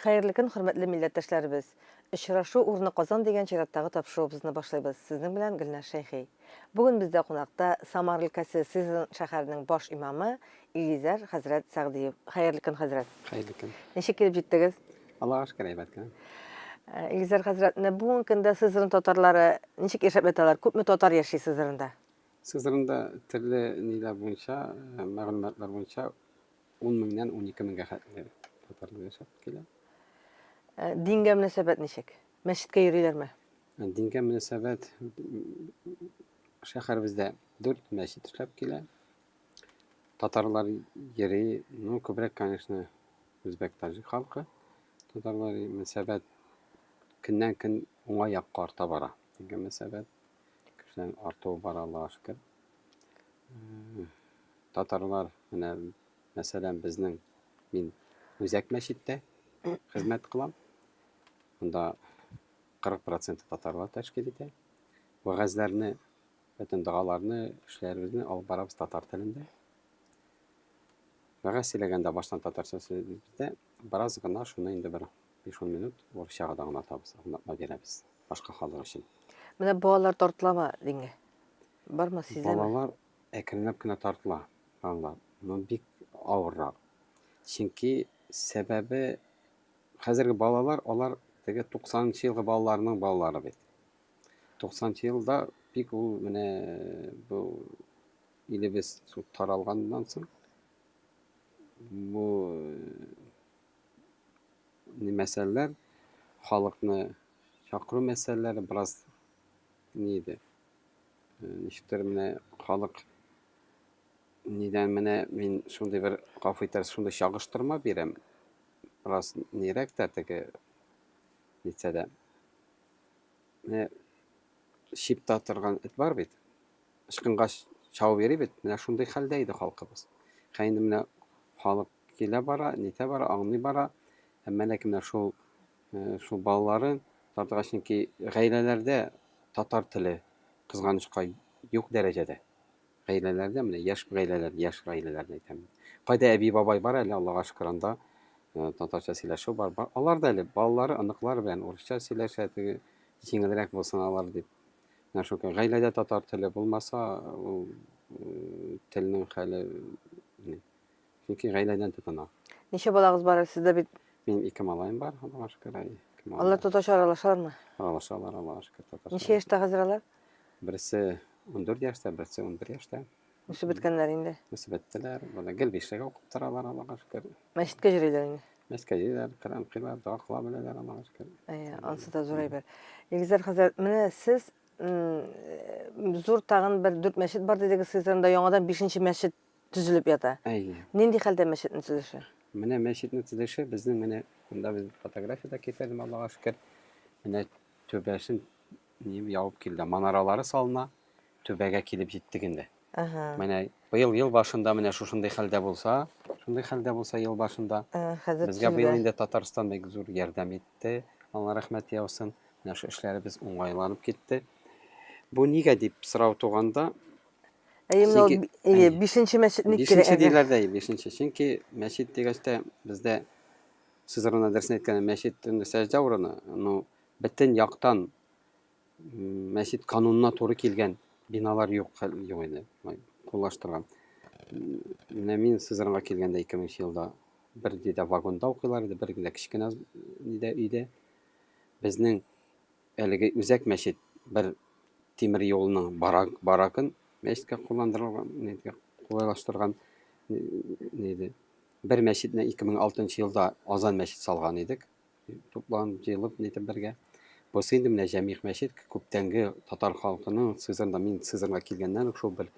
Хәерле көн, хөрмәтле милләттәшләребез! Очрашу урыны Казан дигән чираттагы тапшыруыбызны башлыйбыз. Сезнең белән Гөлназ Шәйхи. Бүген бездә кунакта Самар өлкәсе Сызран шәһәренең баш имамы Илгизәр хәзрәт Сәгъдиев. Хәерле көн, хәзрәт! Хәерле көн. Ничек килеп җиттегез? Аллага шөкер, әйбәт кенә. Илгизәр хәзрәт, менә бүгенге көндә Сызран татарлары ничек яшәп яталар? Күпме татар яши Сызранда? Сызранда төрле ниләр буенча, мәгълүматлар буенча 10 меңнән 12 меңгә хәтле татарлар яшәп килә. Э, дингә мөнәсәбәт ничек? Мәчеткә йөриләрме? Э, дингә мөнәсәбәт шәһәребездә дүрт мәчет эшләп килә. Татарлар йөри, ну, күбрәк, конечно, үзбәк, таҗик халкы. Татарлар мөнәсәбәт көннән-көн уңай якка арта бара. Дингә мөнәсәбәт кешеләрнең артуы бара, Аллага шөкер. Э, татарлар, менә, мәсәлән, безнең мин үзәк мәчеттә хезмәт кылам. Монда 40% татарлар тәшкил итә. Вәгазьләрне, бөтен догаларны, эшләребезне алып барабыз татар телендә. Вәгазь сөйләгәндә баштан татарча сөйлибез дә, бераз гына шуны инде бер 5-10 минут урысчага да аңлатабыз, аңлатма бирәбез башка халык өчен. Менә балалар тартыламы дингә? Бармы, сизеләме? Балалар әкренләп кенә тартыла, балалар. Но бик авыррак. Чөнки сәбәбе хәзерге балалар, алар теге 90 нчы елгы балаларның балалары бит. 90 нчы елда бик ул менә бу илебез таралганнан соң бу мәсьәләләр халыкны чакыру мәсьәләләре бераз ни иде. Ничектер менә халык нидән менә мин шундый бер гафу итәрсез, шундый чагыштырма бирәм. Бераз нирәк тә теге нитсә дә. Менә чипта торган эт бар бит. Ычкынгач чабып йөри бит. Менә шундый хәлдә иде халкыбыз. Һәм инде менә халык килә бара, нитә бара, аңлый бара. Әмма ләкин менә шул шул балаларын тартырга, чөнки гаиләләрдә татар теле кызганычка юк дәрәҗәдә. Гаиләләрдә менә яшь гаиләләр, яшь гаиләләрне әйтәм. Кайда әби бабай бар әле, Аллага шөкер, анда татарча сөйләшү бар. Алар да әле балалары, оныклары белән урысча сөйләшә, теге җиңелрәк булсын алар дип. Менә шул гаиләдә татар теле булмаса, ул телнең хәле Чөнки гаиләдән тотына. Ничә балагыз бар әле сездә бит? Минем ике малаем бар, Аллага шөкер. Ике малаем. Алар татарча аралашалармы? Аралашалар, Аллага шөкер, татарча. Ничә яшьтә хәзер алар? Берсе 14 яшьтә, берсе 11 яшьтә. Үсеп беткәннәр инде. Үсеп беттеләр. Менә гел бишлегә укып торалар, Аллага шөкер. Мәчеткә йөриләр инде. Мәчеткә йөриләр, Коръән укыйлар, дога кыла беләләр, Аллага шөкер. Әйе, ансы да зур әйбер. Илгизәр хәзрәт, менә сез зур тагын бер дүрт мәчет бар дидегез, Сызранда яңадан бишенче мәчет төзелеп ята. Әйе. Нинди хәлдә мәчетнең төзелеше? Менә мәчетнең төзелеше безнең менә монда без фотография дә китердем, Аллага шөкер. Менә түбәсен ни ябып килде. Манаралары салына, түбәгә килеп җиттек инде. Ага. Менә быел ел башында менә шушындый хәлдә булса, шундый хәлдә булса ел башында. Ә, хәзер Безгә быел төзелә. инде Татарстан бик зур ярдәм итте. Алла рәхмәт яусын. Менә шу эшләребез уңайланып китте. Бу нигә дип сорау туганда, Әйе, менә ул Чөнки- әйе, әйе. бишенче мәчет ник кирәк? Бишенче диләр дә, бишенче. Чөнки мәчет дигәч тә бездә сүз урынына дөресен әйткәндә мәчет инде сәҗдә урыны, ну бөтен яктан мәчет канунына туры килгән биналар юк юк иде. Куллаштырган. Менә мин Сызранга килгәндә 2000 елда бер дидә вагонда укыйлар иде, бер генә кечкенә нидә өйдә. Безнең Әлеге үзәк мәчет бер тимер юлының барак, баракын мәчеткә кулландырылган, нидә, кулайлаштырган иде. Бер мәчетне 2006 елда Азан мәчет салган идек. Тупланып, җыелып, нитеп бергә. Бусы инде менә Җәмигъ мәчет күптәнге татар халкының Сызранда, мин Сызранга килгәннән үк шул бер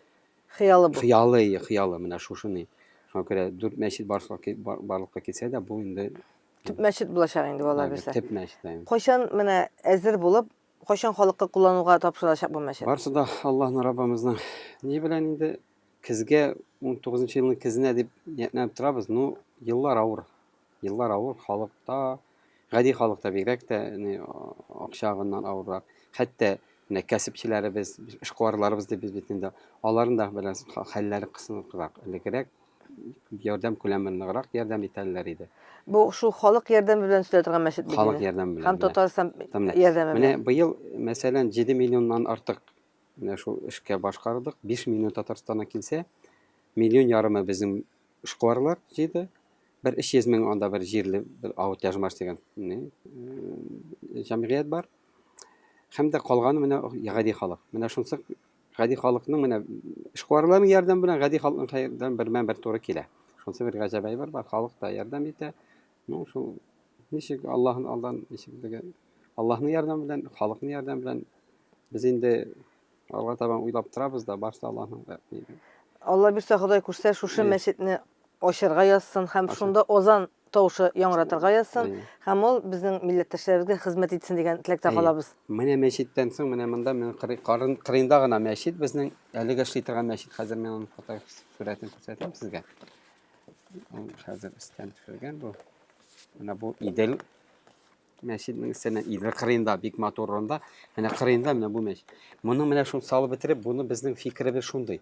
Хыялы бу. Хыялы, хыялы менә шушы ни. Шуңа күрә дүрт мәчет барлыкка килсә дә, бу инде Төп мәчет булачак инде бу, Алла бирсә. Төп мәчет. Әйе. Кайчан менә әзер булып, кайчан халыкка куллануга тапшырылачак бу мәчет? Барсы да Аллаһның Раббымызның ни белән инде көзгә 19 елның көзенә дип ниятләнеп торабыз. Ну, еллар авыр. Еллар авыр, халыкта, гади халыкта бигрәк тә ни, акча ягыннан авыррак. Хәтта менә кәсепчеләребез, эшкуарларыбыз дип без бит инде, аларның да белән хәлләре кысынкырак, элегрәк. ярдәм күләме ныграк ярдәм итәләр иде. Бу шул халык ярдәме белән төзелә торган мәчет бит Халык ярдәме белән. Һәм Татарстан ярдәме белән. Менә быел, мәсәлән, 7 миллионнан артык менә шул эшкә башкардык. 5 миллион Татарстаннан килсә, миллион ярымы безнең эшкуарлар җыйды. Бер 300 мең анда бер җирле бер Аутяжмаш дигән җәмгыять бар. Һәм дә калганы менә гади халык. Менә шунысы гади халыкның менә эшкуарларның ярдәме белән гади халыкның ярдәме бермә-бер туры килә. Шунысы бер гаҗәп әйбер бар, халык та ярдәм итә. Ну, шул ничек Аллаһның алдан ничек теге Аллаһның ярдәме белән, халыкның ярдәме белән без инде алга табан уйлап торабыз да, барысы Аллаһның Алла бирсә, Ходай күрсә, шушы мәчетне ачарга язсын һәм шунда азан тавышы яңгыратырга язсын һәм ул безнең милләттәшләребезгә хезмәт итсен дигән теләктә калабыз. Менә мәчеттән соң менә монда менә кырыенда гына мәчет безнең әлеге эшли торган мәчет. Хәзер мин аның фото сурәтен күрсәтәм сезгә. Ул хәзер өстән төшергән бу. Менә бу Идел мәчетнең өстенә Идел кырыенда бик матур урында. Менә кырыенда менә бу мәчет. Моны менә шул салып бетереп, буны безнең фикеребез шундый.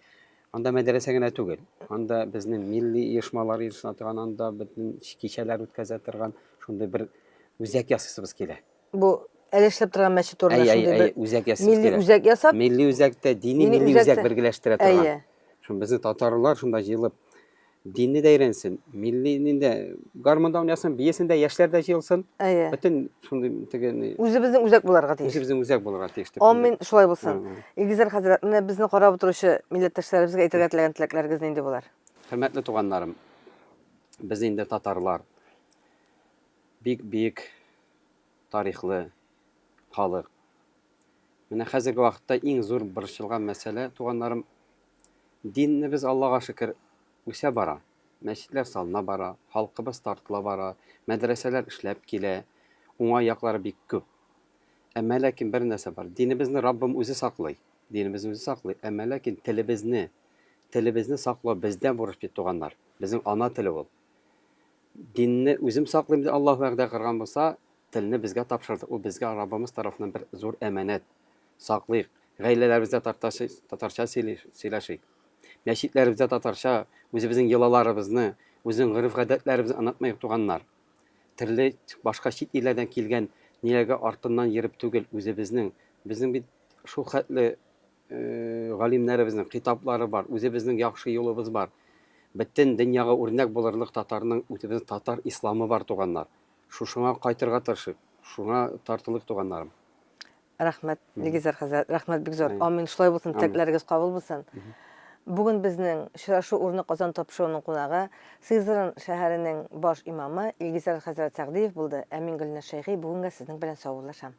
Анда мәдрәсә генә түгел. Анда безнең милли оешмалар оештыра торган, анда бөтен кичәләр үткәзә торган шундый бер үзәк ясыйсыбыз килә. Бу әле эшләп торган мәчет урынына шундый бер үзәк ясыйсыбыз милли килә. Үзәк ясап, милли үзәктә дини милли үзәк бергәләштерә торган. Әйе. Шул безнең татарлар шунда җыелып динне дә өйрәнсен, милли дә гармунда уйнасын, биесен дә, яшьләр дә җыелсын. Әйе. Бөтен шундый теге Үзебезнең үзәк буларга тиеш. Үзебезнең үзәк булырга тиеш дип. Амин, шулай булсын. Илгизәр хәзрәт, менә безне карап утыручы милләттәшләребезгә әйтергә теләгән теләкләрегез нинди булар? Хөрмәтле туганнарым, без инде татарлар бик биек тарихлы халык. Менә хәзерге вакытта иң зур борчылган мәсьәлә, туганнарым, динебез, Аллага шөкер, үсә бара. Мәчетләр салына бара, халкыбыз тартыла бара, мәдрәсәләр эшләп килә. Уңай яклары бик күп. Әмма ләкин бер нәрсә бар. Динебезне Раббым үзе саклый. Динебезне үзе саклый. Әмма ләкин телебезне, телебезне саклау бездә бурыч бит, туганнар. Безнең ана теле ул. Динне үзем саклыйм дип Аллаһ вәгъдә кылган булса, телне безгә тапшырды. Ул безгә Раббымыз тарафыннан бер зур әманәт. Саклыйк. Гаиләләребездә татарча сөйләшик. Мәчетләребездә татарча, үзебезнең йолаларыбызны, үзенең гореф-гадәтләребезне онытмыйк, туганнар. Төрле башка чит илләрдән килгән ниләргә артыннан йөреп түгел, үзебезнең. Безнең бит шул хәтле галимнәребезнең китаплары бар, үзебезнең яхшы юлыбыз бар. Бөтен дөньяга үрнәк булырлык татарның үзебезнең татар исламы бар, туганнар. Шушыңа кайтырга тырышыйк, шуңа тартылыйк, туганнарым. Рәхмәт, Илгизәр хәзрәт, рәхмәт бик зур. Амин, шулай булсын, теләкләрегез кабул булсын. Бүген безнең очрашу урыны Казан тапшыруының кунагы Сызран шәһәренең баш имамы Илгизәр хәзрәт Сәгъдиев булды. Ә мин Гөлназ Шәйхи бүгенгә сезнең белән саубуллашам.